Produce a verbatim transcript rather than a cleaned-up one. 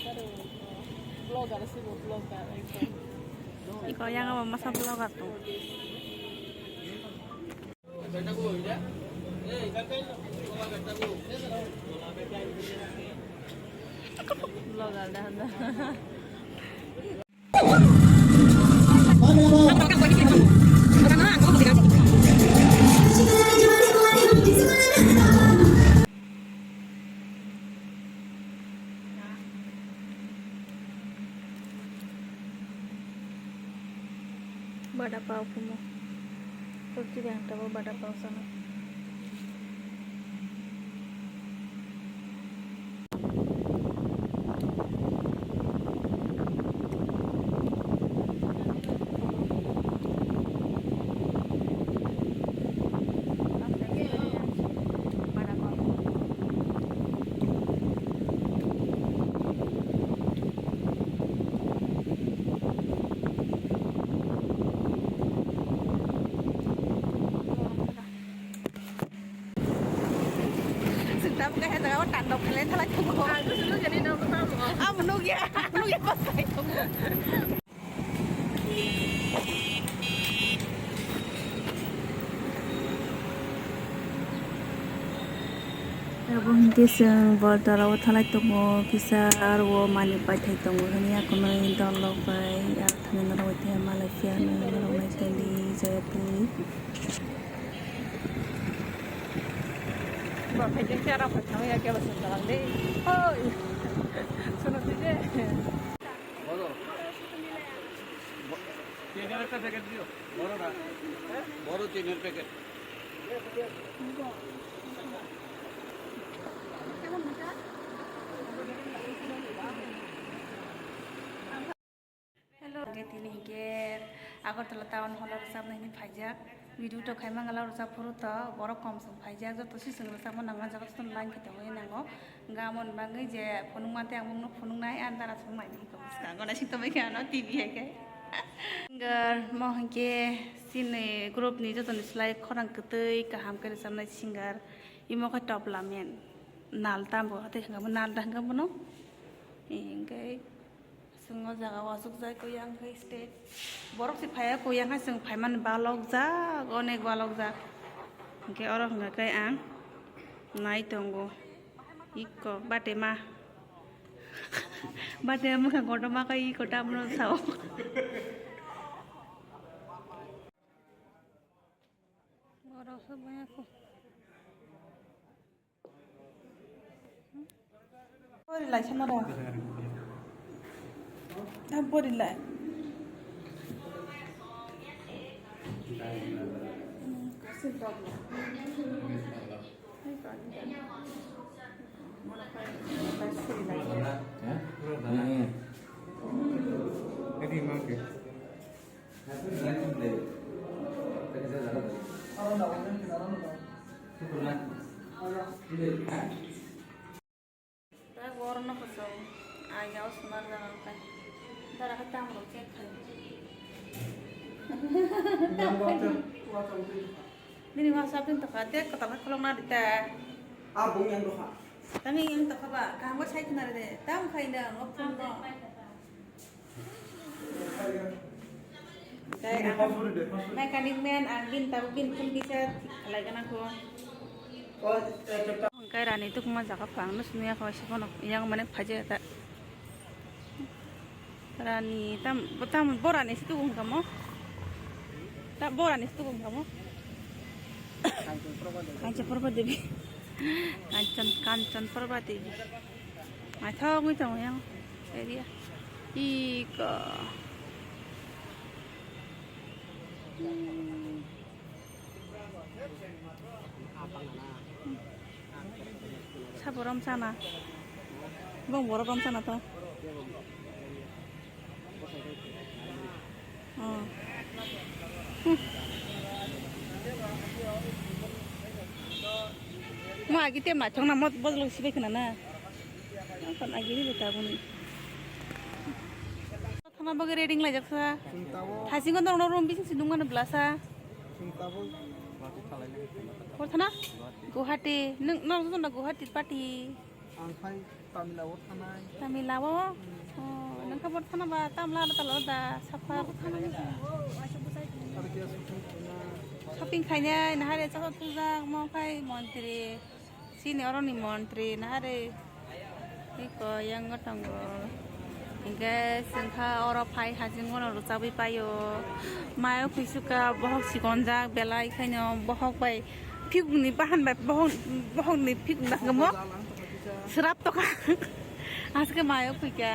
Vlogger sih, vlogger, ekdom. Iko yang apa masa vlogger tuh? Vlogger dah, dah. Bada pao kumo. Purti bang tabo bada pao sana. Sing tabuk khe jaga o tandok khlai thalai tongo. Ang khe nukjani nokno tamo. Amo nukya, nukya pakai tongo. Abo hinkhe chwng Bortala o thalai tongo, kisa aro o manwi paithai tongo hwnwi akonwi dol rok bai aro thani norok bai khe malai phiya norok nai tongdi jaya twi. Bo phaikhe khe aro phaikha ya kebo sung kalang de. Hoi. Sono twi de. Boro. Bo-, chinir ekta packet diyo. Boro na. Boro chinir packet. Hello, hingke tini hingke Agartala town hall o rwchapnai hwnwi phaijak. Video to khaima ngala rwchap phuru to borok kom song phaijak, joto sising rwchapma nangma jaga jotono line khe tongwi nango. Hingke amoni bagwi je phunukma tei ang bokno phunuknai, ang dara song naidi hwnkhe bwskango naising tongwi khe ano T V hai khe. Singer mo hingke chini group ni jotoni slai khorang kwtwi kaham khe rwchapnai singer, imo khe topla men nal tambo tei hwnkhe bo nal da hwnkhe bono hingke. Chwng o jaga o achukjai koi ang khe stage. Borok se phaiya koi ang khe chwng phaimani balokjak, onek balokjak. Hwnkhe oro hwnkha khe ang nai tongo. Ikko batema. Batema mwkhang kotorma khe ikko tamno sao. Borok se baya kho. Pori lai sama da. Ah, pori lai. Tak borno kosong ai gao sunar jaga kai. Dara kata amro cek kai. Nini ma sabin to kate kata kholong na dita. Abung yang doha. Tami yang to khaba, kaham bo sai khna de. Tam khai na ngop phun no. Tei ang mechanic man, ang bin tabuk bin phun kisa thik khlai gana kho. Hwnkhe rani tukuma jaga phang no sunu ya kho, se bono yang mane phaje ta. Rani tam, tam borani se tukung kamo. Ta borani se tukung kamo. Kanchon Prabha Devi. Kanchon, Kanchon Prabha Devi. Naithok wngwi tongo yang area. Iko. Sabo rom sana. Bong borok rom sana to. Oh. Hmm. Ma agi tem na chong na mot bojol sibai khna na. Kon agi ni beta buni. Thana bagwi ready wnglaijak sa. Thasingo norokno room bising si nungmano bwlasa. Hor thana? Guwahati. Nwng, norok jotono Guwahati party. Ang khai Tamilao thanai. Tamilao? Hmm. Oh, nang kha bor thana ba Tamla da talo da safar. Aro khe shopping khaina. Shopping khainai, nahare chasa tujak mo khai montri. Sini oroni montri, nahare. Iko yang tongo. Hingke sengkha oro phai hajing bono rwchabwi paio. Mayo khuisuka bohok sikonjak belai khaino bohok bai phikungni bahan bai bohok, bohokni phikung nangkhe mo srap tokha. Aske mayo khuika.